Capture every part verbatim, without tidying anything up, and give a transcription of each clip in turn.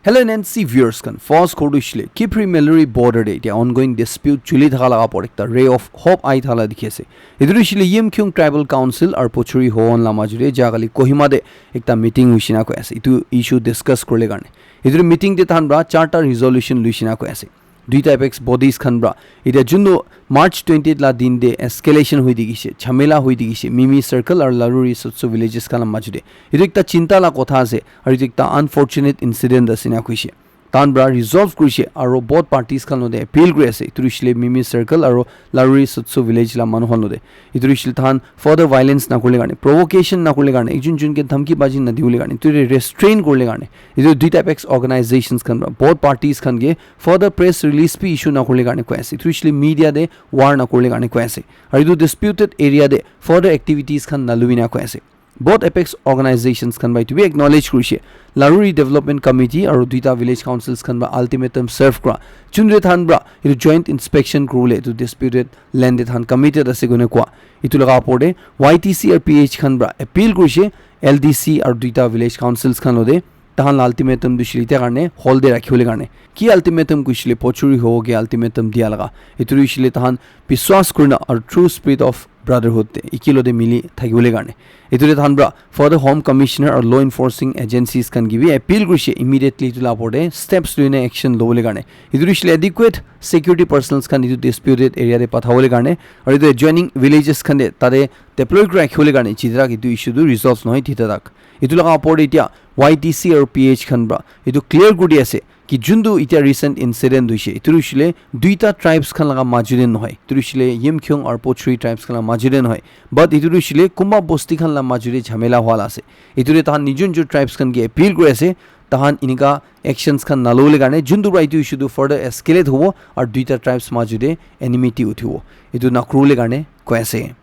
Hello N N C viewers khan, first khor tu hoishe le Kiphire Maluri border te etia ongoing dispute chuli thaka laga opor ekta ray of hope ahi thaka la dikhi ase. Etu tu hoishe le Yimkhiung Tribal Council aru Pochuri Hohon la majo te jagale Kohima te ekta meeting hoishe na koi ase. Etu issue discuss kurle karne. Etu meeting te tahan pra charta resolution luishe na koi ase. Duita apex bodies khan pra etia juntu March twentieth la din te escalation hoi dikhi she, jhamela hoi dikhi she, Mimi Circle aru Laruri Sutsu villages khan la majo te. Etu ekta chinta la kotha ase, aru etu ekta unfortunate incident ase na koishe. Tahan pra resolve kurishe, aru both parties khan lote appeal kuri ase. Etu hoishe le Mimi Circle aru Laruri Sutsu village la manu khan lote. Etu hoishe le tahan further violence na kurle karne, provocation na kurle karne, ekjun jun ke dhamki baji na diwole karne, etu re-, restrain kurle karne. Etu duita apex organizations khan pra, both parties khan ke further press release bi issue na kurle karne koi ase. Etu hoishe le media te war na kurle karne koi ase. Aru etu disputed area te further activities khan na lui na koi ase. Both apex organizations khan pra etu bi acknowledge kurishe. Laruri Development Committee aru duita village councils khan pra ultimatum serve kura. Juntu tahan pra etu joint inspection kuribole etu disputed land te tahan committed ase koina koa. Etu laga opor te Y T C R P H khan pra appeal kurishe L D C aru duita village councils khan lote tahan la ultimatum tu hoishe le etia karne hold te rakhiwole karne. Ki ultimatum koishe le Pochuri Hoho ke ultimatum dia laga. Etu tu hoishe le tahan biswas kurina aru true spirit of brotherhood te eki lote mili thakiwole karne. Etu te tahan pra further Home Commissioner aru law enforcing agencies khan ke bi appeal kurishe immediately etu la opor te steps luina action lobole karne. Etu tu hoishe le adequate security personnels khan etu disputed area te pathabole karne aru etu adjoining villages khan te tate deploy kuri rakhiwole karne jitya tak etu issue tu resolve nohoi titya tak. Etu laga opor te etia Y T C aru P H khan pra etu clear kuri di ase ki juntu etia recent incident hoishe, etu hoishe le duita tribes khan laga majo te nohoi, etu hoishe le Yimkhiung aru Pochuri tribes khan laga majo te nohoi, but etu hoishe le kunba bosti khan laga majo te jhamela hua la ase. Etu te tahan nijor nijor tribes khan ke appeal kuri ase, tahan enika actions khan na lobole karne, juntu pra etu issue tu further escalate hobo aru duita tribes majo te enmity uthibo, etu na kuribole karne koi ase.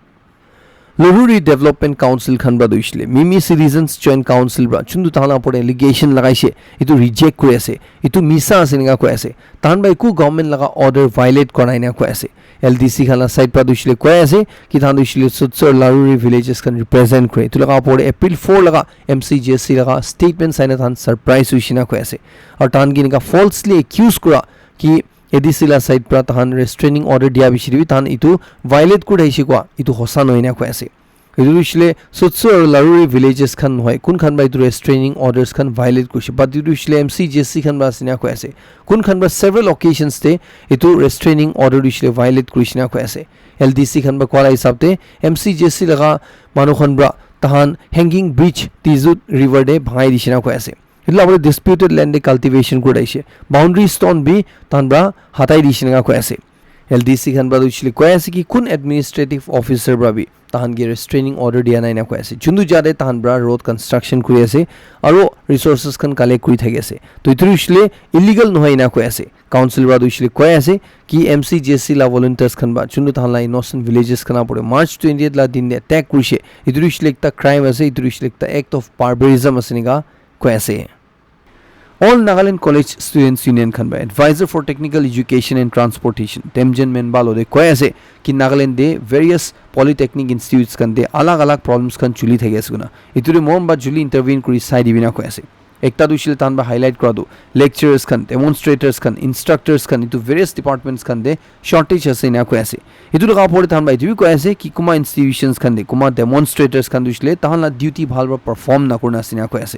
Laruri Development Council khan pra tu hoishe le Mimi Citizens Joint Council pra juntu tahan la opor te allegation lagaishe, etu reject kuri ase, etu misa ase enika koi ase. Tahan pra eku government laga order violate kora nai enika koi ase. L D C khan la side pra tu hoishe le koi ase ki tahan tu hoishe le Sutsu aru Laruri villages khan represent kure. Etu laga opor te April four laga M C J C laga statement sai na tahan surprise hoishe na koi ase. Aru tahan ke enika falsely accuse kura ki A D C la side pra tahan restraining order dia bishi te bi tahan etu violate kuri thakishe koa etu hosa nohoi na koi ase. Etu tu hoishe le Sutsu aru Laruri villages khan nohoi, kun khan pra etu restraining orders khan violate kurishe, but etu tu hoishe le M C J C khan pra ase enika koi ase. Kun khan pra several occasions te etu restraining order tu hoishe le violate kurishe enika koi ase. L D C khan pra koa la hisab te M C J C laga manu khan pra tahan hanging bridge Tizut river te bhangai dishe enika koi ase. Etu la opor te disputed land te cultivation kuri thakishe. Boundary stone bi tahan pra hatai dishe enika koi ase. L D C khan pra tu hoishe le koi ase ki kun administrative officer pra bi tahan ke restraining order dia nai enika koi ase. Juntu jaga te tahan pra road construction kuri ase aru resources khan collect kuri thaki ase. To etu hoishe le illegal nohoi enika koi ase. Council pra tu hoishe le koi ase ki M C J C la volunteers khan pra juntu tahan la innocent villages khan opor te March twentieth la din te attack kurishe. Etu hoishe le ekta crime ase, etu hoishe le ekta act of barbarism ase enika koi ase. All Nagaland College Students Union khan pra Advisor for Technical Education and Transportation Temjen Menba lote koi ase ki Nagaland te various polytechnic institutes khan te alag alag problems khan chuli thaki ase koina. Etu te mon pra juli intervene kuri sai dibi enika koi ase. Ekta tu hoishe le tahan pra highlight kura tu lecturers khan, demonstrators khan, instructors khan, etu various departments khan te shortage ase enika koi ase. Etu laga opor te tahan pra etu bi koi ase ki kunba institutions khan te, kunba demonstrators khan tu hoishe le tahan la duty bhal pra perform na kurina ase enika koi ase.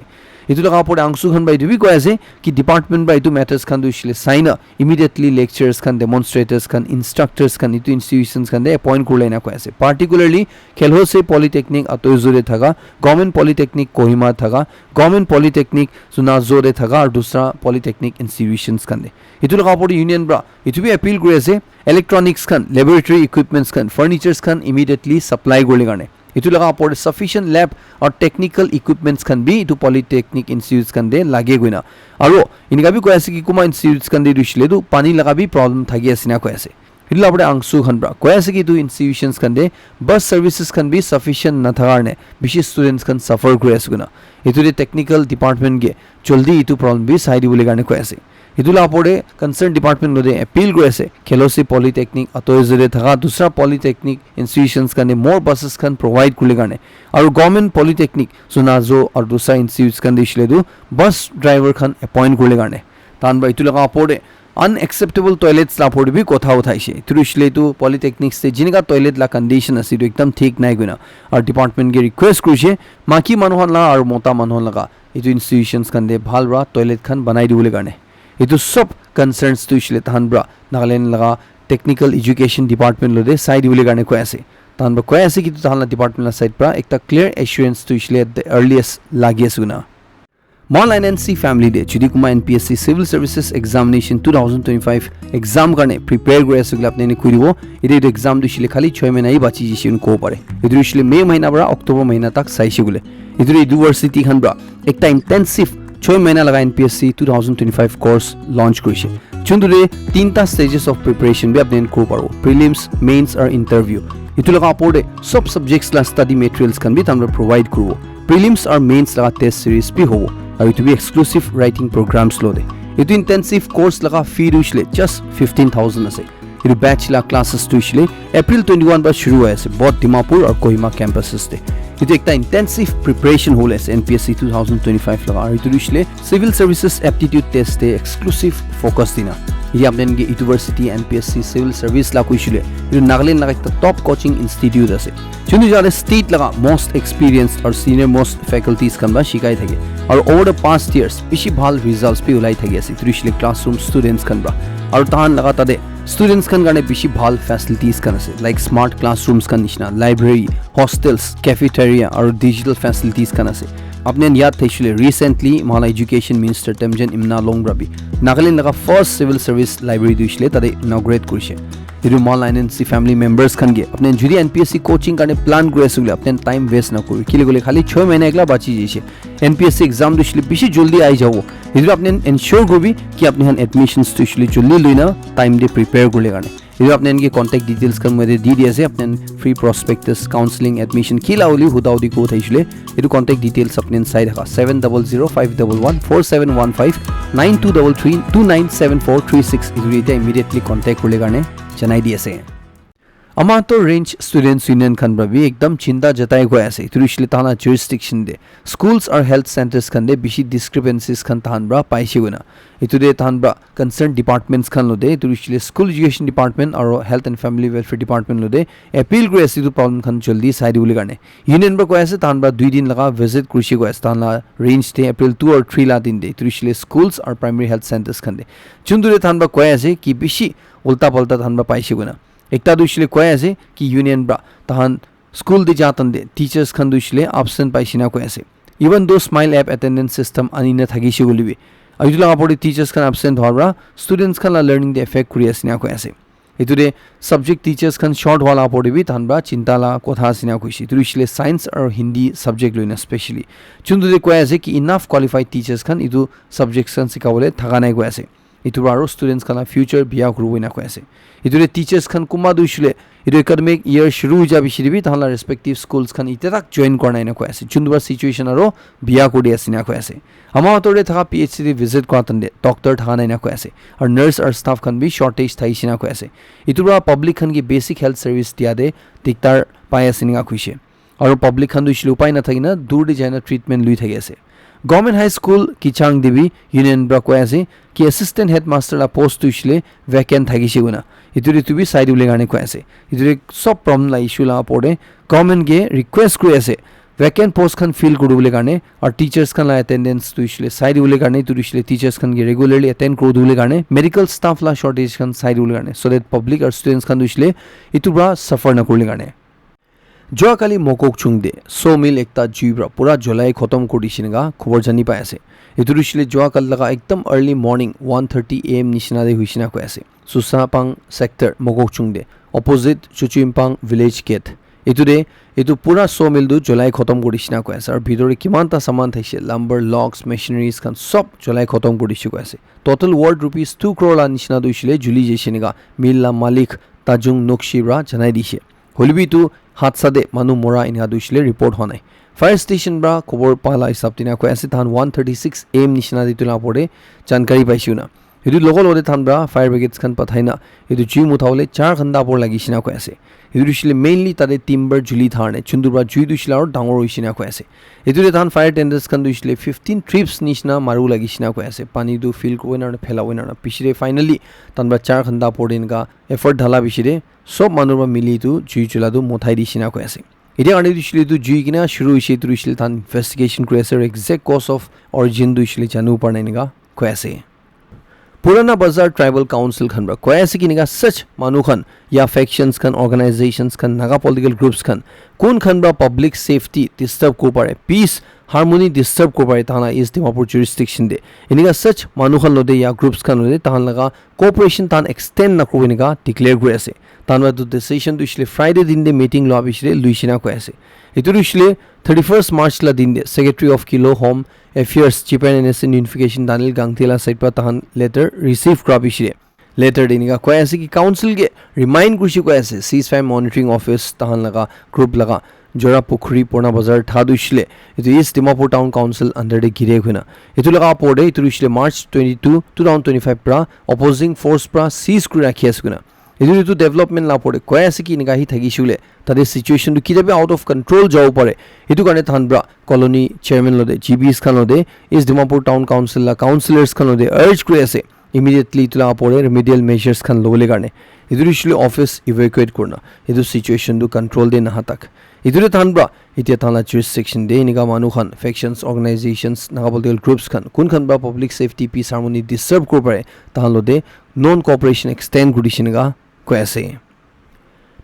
Etu laga opor te ANGSU khan pra etu bi koi ase ki department pra etu matters khan tu hoishe le sai na immediately lecturers khan, demonstrators khan, instructors khan etu institutions khan te appoint kuribole enika koi ase. Particularly Khelhose Polytechnic ato etu te thaka, Government Polytechnic Kohima thaka, Government Polytechnic Sunazo te thaka aru dusra polytechnic institutions khan te. Etu laga opor te union pra etu bi appeal kuri ase, electronics khan, laboratory equipments khan, furnitures khan immediately supply kuribole karne. Etu laga opor te sufficient lab aru technical equipments khan bi etu polytechnic institutes khan te lage koina. Aru enika bi koi ase ki kunba institutes khan te tu hoishe le tu pani laga bi problem thaki ase enika koi ase. Etu laga opor te ANGSU khan pra koi ase ki etu institutions khan te bus services khan bi sufficient nathaka karne bishi students khan suffer kuri ase koina. Etu te technical department ke jaldi etu problem bi sai dibole karne koi ase. Etu la opor te concern department lo te appeal kuri ase, Khelosi Polytechnic, ato etu te thaka dusra polytechnic institutions khan te more buses khan provide kurle karne, aru government polytechnic Sonazo aru dusra institutes khan te hoishe le tu bus driver khan appoint kurle karne. Tahan para etu laga opor te unacceptable toilets la opor te bi kotha uthaishe. Etu hoishe le tu polytechnics te jinika toilet la condition ase, etu ekdam thik nai koina. Aru department ke request kurishe, maiki manu khan la aru mota manu khan laga etu institutions khan te bhal para toilet khan banai dibole karne. Etu sob concerns tu hoishe le tahan para Nagaland laga technical education department lo te sai dibole karne koi ase. Tahan para koi ase ki tu tahan la department la side para ekta clear assurance tu hoishe le the earliest lagi ase koina. Mall N N C family te jodi kunba N P S C Civil Services Examination two thousand twenty-five exam karne prepare kuri ase koile apni khan koi dibo. Etu, etu exam tu hoishe le khali choi mahina hi bachi jai she koile kobo pare. Etu hoishe le May mahina para October mahina tak saishe koile. Etu university khan para ekta intensive choi mahina laga N P S C two thousand twenty-five course launch kurishe. Juntu te tinta stages of preparation bi apni khan kobo paribo. Prelims, mains aru interview. Etu laga opor te sob subjects la study materials khan bi tahan para provide kuribo. Prelims aru mains laga test series bi hobo. Aru etu bi exclusive writing programs lo te. Etu intensive course laga fee tu hoishe le just fifteen thousand ase. Etu batch la classes tu hoishe le April twenty-one para shuru hoi ase, both Dimapur aru Kohima campuses te. Etu ekta intensive preparation hole ase N P S C two thousand twenty-five laga. Aru etu tu hoishe le Civil Services Aptitude Test te exclusive focus dina. Etu apni khan ke university, N P S C, civil service la koi hoishe le, etu Nagaland laga ekta top coaching institute ase. Juntu jate state laga most experienced aru senior most faculties khan para shikai thake. Aru over the past years, bishi bhal results bi ulai thaki ase. Etu hoishe le classroom students khan para. Aru tahan laga tate students khan karne bishi bhal facilities khan ase, like smart classrooms khan nishina, library, hostels, cafeteria, aru digital facilities khan ase. Apni khan yaad thaishe le recently, mohan la education minister Temjen Imna Long para bi Nagaland laga first civil service library tu hoishe le tate inaugurate kurishe. Etu mall N N C family members khan ke apni khan jodi N P S C coaching karne plan kuri ase koile apni khan time waste na kuri. Kile koile khali choi mahina ekla bachi jaise. N P S C exam tu hoishe le bishi jaldi ahi jabo. Etu apni khan ensure kuribi ki apni khan admissions tu hoishe le jaldi loina time te prepare kurle karne. Etu apni khan ke contact details khan moi te di di ase. Apni khan free prospectus, counseling, admission ki la hole huda hudi kotha hoishe le. Etu contact details apni khan sai thaka seven double zero five double one four seven one five, nine two double three two nine seven four three six. Etu te immediately contact kurle karne janai di ase. Amator Range Students Union khan para bi ekdam chinta jatai koi ase. Etu hoishe le tahan la jurisdiction te schools aru health centers khan te bishi discrepancies khan tahan para paishe koina. Etu te tahan para concerned departments khan lo te, etu hoishe le School Education Department aru Health and Family Welfare Department lo te appeal kuri ase etu problem khan jaldi sai dibole karne. Union para koi ase tahan para dui din laga visit kurishe koi ase tahan la range te April two or three la din te. Etu hoishe le schools aru primary health centers khan te. Juntu te tahan para koi ase ki bishi ulta palta tahan para paishe koina. Ekta tu hoishe le koi ase ki union para tahan school te ja tan te teachers khan tu hoishe le absent paishe na koi ase. Even though Smile app attendance system ani na thakishe koile bi, aru etu laga opor te teachers khan absent howa para students khan la learning te effect kuri ase na koi ase. Etu te subject teachers khan short howa la opor te bi tahan para chinta la kotha ase na koishe. Etu hoishe le science aru Hindi subject loina specially. Juntu te koi ase ki enough qualified teachers khan etu subjects khan sikha bole thaka nai koi ase. Etu para aru students khan la future biya kuribo ena koi ase. Etu te teachers khan kunba tu hoishe le etu academic year shuru hoi ja piche te bi tahan la respective schools khan itya tak join kora nai ena koi ase. Juntu para situation aru biya kuri ase ena koi ase. Amator te thaka P H C te visit kora tan te doctor thaka nai ena koi ase. Aru nurse aru staff khan bi shortage thakishe ena koi ase. Etu para public khan ke basic health service dia te diktar pai ase ena koishe. Aru public khan tu hoishe le upai na thaki na dur te jai na treatment lui thaki ase. Government High School Kichang te bi union para koi ase ki assistant headmaster la post tu hoishe le vacant thakishe koina. Etu te tu bi sai dibole karne koi ase. Etu te sob problem la issue la opor te government ke request kuri ase vacant post khan fill kuri dibole karne aru teachers khan la attendance tu hoishe le sai dibole karne, etu tu hoishe le teachers khan ke regularly attend kuri dibole karne, medical staff la shortage khan sai dibole karne, so that public aru students khan tu hoishe le etu para suffer na kuribole karne. Jua kali Mokokchung te sawmill ekta jui para pura jolai khotom kuri dishe nishina khobor jani pai ase. Etu tu hoishe le jua kali laga ekdam early morning one thirty A M nishina te hoishe na koi ase. Susapang sector Mokokchung te opposite Chuchuimpang village gate. Etu te etu pura sawmill tu jolai khotom kuri dishe na koi ase. Aru bhitor te kiman ta saman thaishe, lumber, logs, machineries khan sob jolai khotom kuri dishe koi ase. Total worth rupees two crore la nishina tu hoishe le juli jaishe ena mill la malik Tajung Nokshi para janai dishe. Hoilebi etu hadsa te manu mora ena tu hoishe le report hua nai. Fire station pra khobor pa la hisab tina koi ase, tahan one thirty six am nishina te etu la opor te jankari paishe koina. Etu logo logo te tahan pra fire brigades khan pathai na etu jui mutha bole char ghanta opor lagi shina koi ase. Etu hoishile mainly tate timber juli thar ne chundur pra jui tu hoishile aro dangor hoishe na koi ase. Etu te tahan fire tenders khan tu hoishile fifteen trips nishina maru lagi shina koi ase. Pani tu fill koi na phela koi na piche te finally tahan pra char ghanta opor te enika effort dhala piche te sob manu pra mili tu jui chula tu muthai di shina koi ase. Etia karne tu hoishile tu jui kina shuru hoishe tu hoishile tahan investigation kuri ase aru exact cause of origin tu hoishile janu para nai enika koi ase. Purana Bazar Tribal Council khan pra koi ase ki enika such manu khan ya factions khan, organizations khan, Naga political groups khan kun khan pra public safety disturb kuri pare, peace harmony disturb kuri pare tahan la East Dimapur jurisdiction te enika such manu khan lote ya groups khan lote tahan laga cooperation tahan extend nakuribo enika declare kuri ase. Tahan pra tu decision tu hoishile Friday din te meeting lua piche te lui shina koi ase. Etu tu hoishile thirty first March la din te Secretary of Kilo Home Affairs Chipen N S C notification Daniel Gangte la side pra tahan letter receive kura piche te letter te enika koi ase ki council ke remind kurishe koi ase ceasefire monitoring office tahan laga group laga Jora Pukhuri Purana Bazar tha tu hoishile etu East Dimapur Town Council under te gire koina. Etu laga opor te etu tu hoishile March twenty two, two thousand twenty five pra opposing force pra seize kuri rakhi ase koina. Etu etu development la opor te koi ase ki enika hi thakishe koile tate situation tu kitia bi out of control jabo pare. Etu karne tahan pra colony chairman lote, G Bs khan lote, East Dimapur Town Council la councillors khan lote urge kuri ase immediately etu la opor te remedial measures khan lobole karne. Etu tu hoishile office evacuate kurna etu situation tu control te naha tak. Etu te tahan pra etia tahan la jurisdiction te enika manu khan, factions, organizations, Naga political groups khan kun khan pra public safety, peace harmony disturb kuri pare tahan lote non cooperation extend kuri dishe enika koi ase.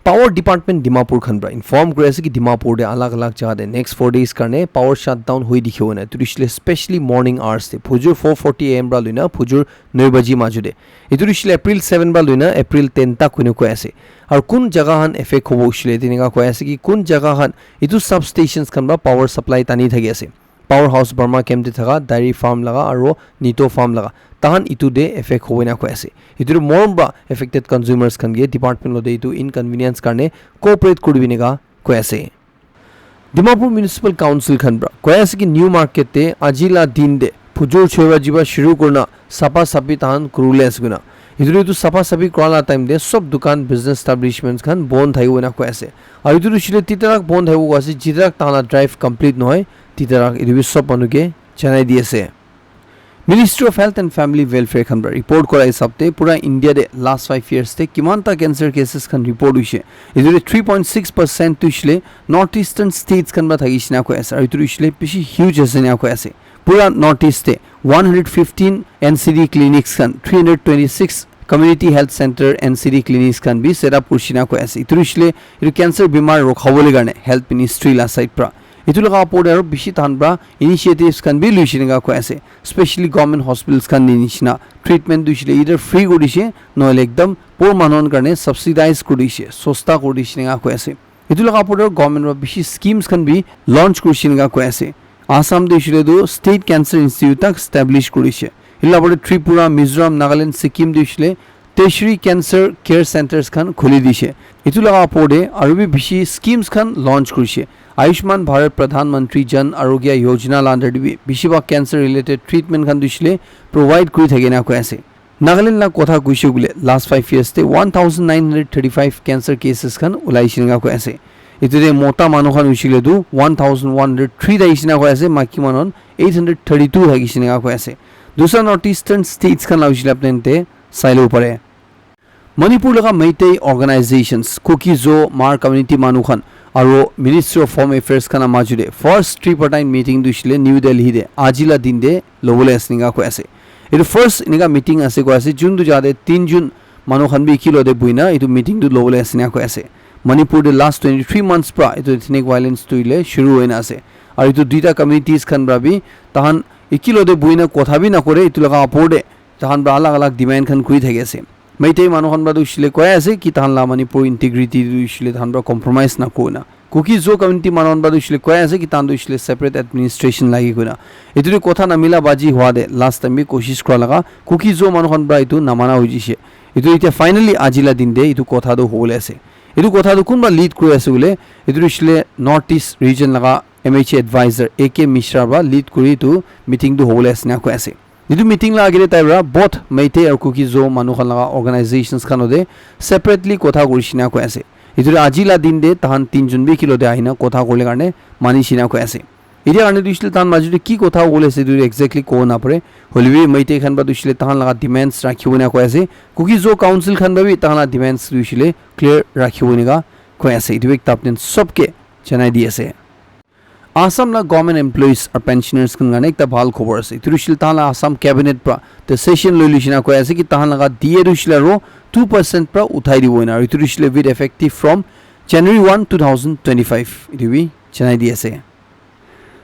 Power Department Dimapur khan pra inform kuri ase ki Dimapur te alag alag jaga te next four days karne power shutdown hoi dikhibo na. Etu tu hoishile specially morning hours te phujur four forty A M pra luina phujur nine baji majo te. Etu tu hoishile April seven pra luina April ten tak koina koi ase. Aru kun jaga khan affect hobo hoishile etu enika koi ase ki kun jaga khan etu substations khan pra power supply tani thaki ase. Power House Burma Camp te thaka dairy farm laga aro Nito farm laga tahan etu te affect hobo na koi ase. Etu tu morom pra affected consumers khan ke department lote etu inconvenience karne cooperate kuribi enika koi ase. Dimapur Municipal Council khan pra koi ase ki New Market te aji la din te phujur choi baji pra shuru kurna sapa sapi tahan kuribole ase koina. Etu tu etu sapa sapi kura la time te sob dukan, business establishments khan bon thakibo enika koi ase. Aru etu tu hoishile titarak bon thakibo koi ase, jitarak tahan la drive complete nohoi titarak etu bi sob manu ke janai di ase. Ministry of Health and Family Welfare khan pra report kura hisab te pura India te last five years te kiman ta cancer cases khan report hoishe. Etu te three point six percent tu hoishile North Eastern states khan pra thakishe enika koi ase. Aru etu tu hoishile bishi huge ase enika koi ase. Pura North East te one hundred fifteen N C D clinics khan, three hundred twenty six community health center N C D clinics khan bi set up kurishe enika koi ase. Etu tu hoishile etu cancer bimar rukhabole karne health ministry la side pra. Etu laga opor te aro bishi tahan pra initiatives khan bi luishe enika koi ase. Specially government hospitals khan te nishina treatment tu hoishile either free kuri dishe nohole ekdam poor manu khan karne subsidize kuri dishe, sosta kuri dishe enika koi ase. Etu laga opor te government pra bishi schemes khan bi launch kurishe enika koi ase. Assam te hoishile tu State Cancer Institute tak establish kurishe. Etu laga opor te Tripura, Mizoram, Nagaland, Sikkim te hoishile tertiary cancer care centers khan khuli dishe. Etu laga opor te aru bi bishi schemes khan launch kurishe. Ayushman Bharat Pradhan Mantri Jan Arogya Yojana la under te bi bishi bhag cancer related treatment khan tu hoishile provide kuri thake enika koi ase. Nagaland la kotha kuishe koile last five years te one thousand nine hundred thirty five cancer cases khan ulaishe enika koi ase. Etu te mota manu khan hoishile tu one thousand one hundred three thakishe enika koi ase, maiki manu khan eight hundred thirty two thakishe enika koi ase. Dusra North Eastern states khan la hoishile apni khan te sai lobo pare. Manipur laga Meitei organizations, Kuki-Zo, Hmar community manu khan aro Ministry of Home Affairs khan la majo te first tripartite meeting tu hoishile New Delhi te aji la din te lobole ase enika koi ase. Etu first enika meeting ase koi ase, jun tu jaga te tin jun manu khan bi eki logote buhina etu meeting tu lobole ase enika koi ase. Manipur te last twenty three months pra etu ethnic violence tu hoile shuru hoina ase. Aru etu duita communities khan pra bi tahan eki logote buhina kotha bi nakore, etu laga opor te tahan pra alag alag demand khan kuri thaki ase. Meitei manu khan pra tu hoishile koi ase ki tahan la Manipur integrity tu hoishile tahan pra compromise nakurina. Kuki-Zo community manu khan pra tu hoishile koi ase ki tahan tu hoishile separate administration lagi koina. Etu tu kotha namila baji hua te last time bi koshish kura laga Kuki-Zo manu khan pra etu namana hoi jishe. Etu etia finally aji la din te etu kotha tu hobole ase. Etu kotha tu kunba lead kuri ase koile, etu tu hoishile North East region laga M H A advisor A K Mishra para lead kuri etu meeting tu hobole ase na koi ase. Etu meeting la agere tai para both Meitei aru Kuki Zo manu khan laga organizations khan lode separately kotha kuri shina koi ase. Etu aji la din de tahan tinjun bi kilo de ahina kotha kurle karne mani shina koi ase. Etia karne tu ishile tahan maju de ki kotha hobole ase etu exactly kobo na pare. Hoile bi Meitei khan para tu ishile tahan laga demands rakhibo na koi ase. Kuki Zo council khan para bi tahan la demands tu ishile clear rakhibo nika koi ase. Etu bi ekta apni sob ke janai di ase. Assam la government employees aru pensioners khan karne ekta bhal khobor ase. Etu tu ishile tahan la Assam cabinet para decision loi luishina koi ase ki tahan laga D A tu ishile aro two percent para uthai dibo ena. Aru etu tu ishile with effective from January one, two thousand twenty-five. Etu bi janai di ase.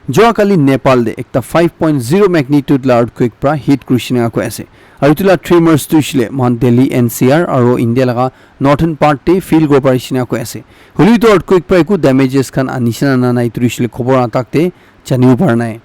Joa kali Nepal de ekta five point zero magnitude la earthquake para hit kurishina koi ase. Aru etu la tremors tu ishile mohan Delhi N C R aru India laga northern part te feel kuri parishina koi ase. Hoile etu earthquake para eku damages khan anishina na nai etu ishile khobor atak te janibo para nai.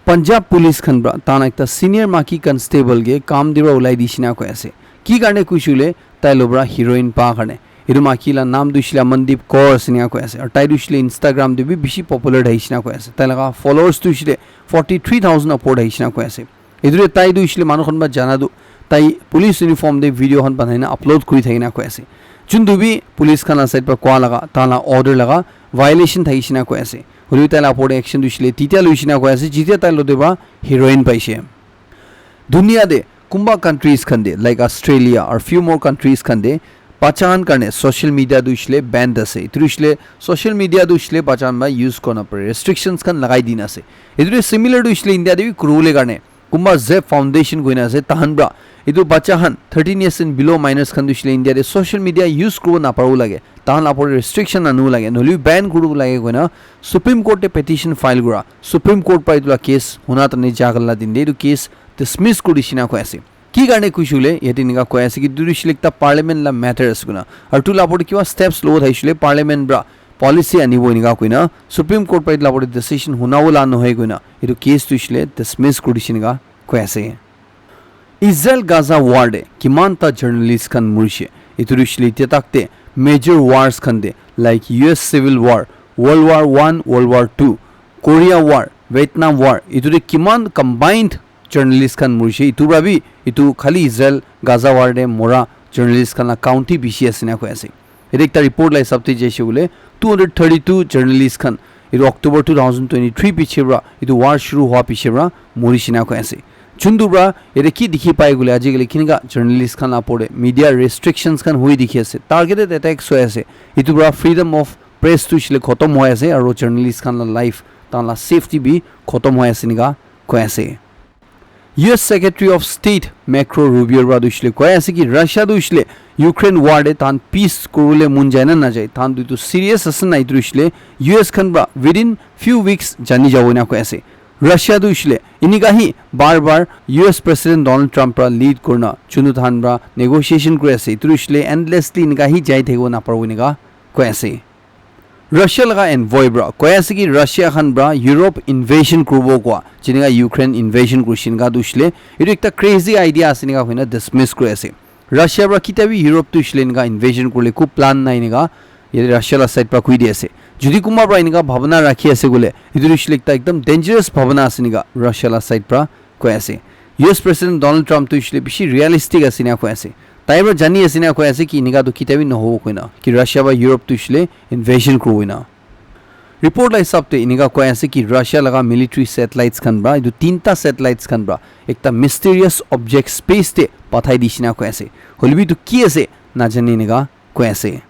Punjab police khan para tahan ekta senior maki constable ke kam te para ulai dishina koi ase. Ki karne kuishe hoile tai lo para heroin pa karne. Etu maki la naam tu ishile Amandeep Kaur ase ena koi ase. Aru tai tu ishile Instagram te bi bishi popular thaishina koi ase. Tai laga followers tu ishile forty three thousand upward thaishina koi ase. Etu te tai tu ishile manu khan para jana tu tai police uniform te video khan banai na upload kuri thakina koi ase. Chuntu bi police khan la side para koa laga tahan la order laga violation thaishina koi ase. Hoile bi tai la opor te action tu ishile titia luishina koi ase jitia tai lo te para heroin paishe. Dunia de kumba countries khan de like Australia or few more countries khan de bacha khan karne social media tu ishile banned ase. Etu ishile social media tu ishile bacha khan para use kona pare restrictions khan lagai dina ase. Etu similar tu ishile India de bi kurule karne kumba Zep Foundation koina ase tahan para etu bacha khan thirteen years and below minors khan tu ishile India de social media use kuribo na paribo lage. Tahan la opor restriction anibo lage nohole ban kuribo lage koina Supreme Court te petition file kura. Supreme Court para etu la case huna tani ja kala din de etu case dismiss kuri dishina koi ase. Ki karne kuishe hoile yate nika koi ase ki etu tu ishile ekta parliament la matter ase koina. Aru etu la opor te kiba steps lobo thaishile parliament para policy anibo enika koina Supreme Court para etu la opor te decision huna wala nohoi koina etu case tu ishile dismiss kuri dishina koi ase. Israel Gaza war de kiman ta journalist khan murishe. Etu tu ishile etia tak te major wars khan de like U S Civil War, World War One, World War Two, Korea War, Vietnam War, etu de kiman combined journalist khan murishe. Etu para bi etu khali Israel Gaza war de mora journalist khan la count hi bishi ase na koi ase. Etu ekta report la hisab te jaise koile two hundred thirty two journalist khan etu October two thousand twenty three piche para etu war shuru hua piche para mori shina koi ase. Chuntu para yate ki dikhi pai koile ajikali kinika journalist khan la opor te media restrictions khan hui dikhi ase, targeted attacks hoi ase. Etu para freedom of press tu ishile khotom hoi ase aru journalist khan la life tahan la safety bi khotom hoi ase nika koi ase. U S Secretary of State Marco Rubio para tu ishile koi ase ki Russia tu ishile Ukraine war de tahan peace kuribole mon jai na najai, tahan tu etu serious ase na etu ishile U S khan para within few weeks jani jabo ena koi ase. Russia tu ishile enika hi bar bar U S President Donald Trump para lead kurina chunu tahan para negotiation kuri ase, etu ishile endlessly enika hi jai thakibo naparibo enika koi ase. Russia laga envoy para koi ase ki Russia khan para Europe invasion kuribo koa, jeneka Ukraine invasion kurishe enika tu hoishile, etu ekta crazy idea ase enika hoina dismiss kuri ase. Russia para kitia bi Europe tu hoishile enika invasion kurile eku plan nai enika yate Russia la side para koi di ase. Jodi kunba para enika bhabana rakhi ase koile, etu tu hoishile ekta ekdam dangerous bhabana ase enika Russia la side para koi ase. U S President Donald Trump tu hoishile bishi realistic ase enika koi ase. Tai para jani ase enika koi ase ki enika tu kitia bi nohobo koina, ki Russia para Europe tu hoishile invasion kuribo enika. Report la hisab te enika koi ase ki Russia laga military satellites khan para, etu tinta satellites khan para ekta mysterious object space te pathai dishe enika koi ase. Hoile bi etu ki ase najane enika koi ase.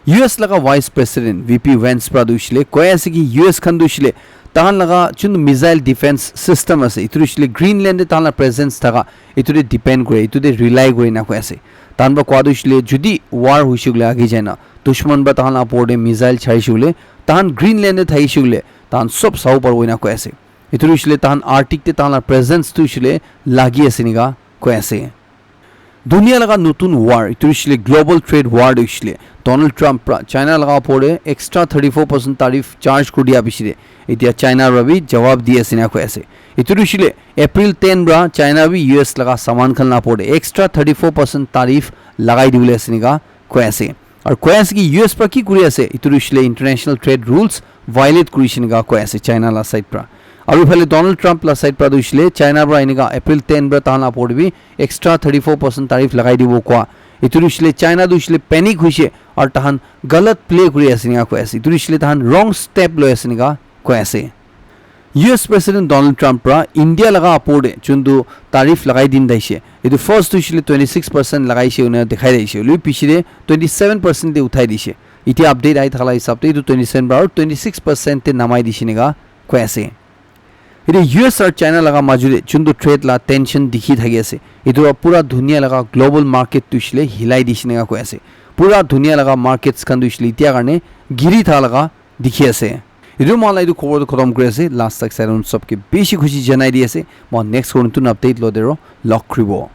U S laga Vice President V P Vance para tu hoishile koi ase ki U S khan tu hoishile tahan laga jun missile defense system ase, etu tu hoishile Greenland te tahan la presence thaka, etu te depend kure, etu te rely kure enika koi ase. Tahan para koa tu hoishile jodi war hoishe koile age jai na dushman para tahan la opor te missile charishe koile, tahan Greenland te thakishe koile tahan sob sabo paribo enika koi ase. Etu tu hoishile tahan Arctic te tahan la presence tu hoishile lagi ase enika koi ase. Dunia laga notun war, etu hoishile global trade war tu hoishile Donald Trump para China laga opor te extra thirty four percent tariff charge kuri dia piche te, etia China para bi jawab di ase enika koi ase. Etu tu hoishile April ten para China bi U S laga saman khan la opor te extra thirty four percent tariff lagai dibole ase enika koi ase. Aru koi ase ki U S pra ki kuri ase, etu tu hoishe le international trade rules violate kurishe enika koi ase China la side pra. Aru ephale Donald Trump la side pra tu hoishe le China pra enika April ten pra tahan la opor te bi extra thirty-four percent tariff lagai dibo koa. Etu tu hoishe le China tu hoishe le panic hoishe aru tahan galat play kuri ase enika koi ase. Etu tu hoishe le tahan wrong step loi ase enika koi ase. U S President Donald Trump pra India laga opor te juntu tariff lagai din daishe, etu first tu hoishe le twenty-six percent lagaishe ena dekhai daishe, lui piche te twenty-seven percent te uthai dishe. Etia update ahi thaka la hisab te etu twenty-seven pra aru twenty-six percent te namai dishe enika koi ase. Etu U S aru China laga maju te juntu trade la tension dikhi thaki ase, etu pra pura dunia laga global market tu hoishe le hilai dishe enika koi ase. Pura dunia laga markets khan tu hoishe le etia karne giri tha laga dikhi ase. Etu moi la etu khobor tu khotom kuri ase. Last tak sai sabke bishi khushi janai di ase. Moi next khobor tu update lo dero log kuribo.